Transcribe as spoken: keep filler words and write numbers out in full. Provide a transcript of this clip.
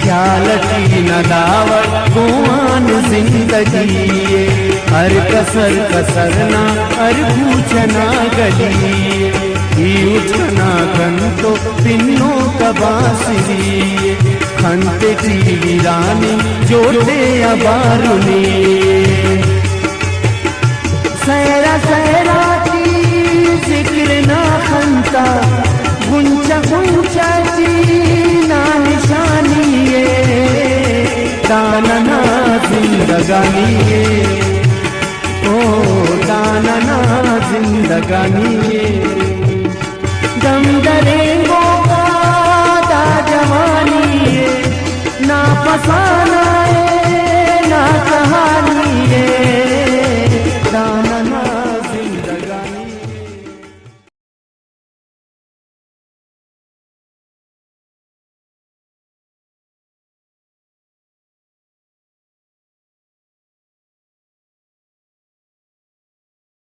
خیال اٹی نا داوڑ گوان زندگی ءِ، ہر کسر کسر نا ہر کوچہ نا گلی ءِ۔ ای اٹ کنا کنتو پنوک باسری ءِ، خن تیٹی ویرانی جوڑ تے آ بارونی ءِ۔ سہرا سہرا ٹی ذکر نا خن تا، غنچہ غنچہ ٹی نا نشانی ءِ۔ دا ننا زندگانی ءِ، او دا ننا زندگانی ءِ۔ دم درینگوکا دا جوانی ءِ، نا پسا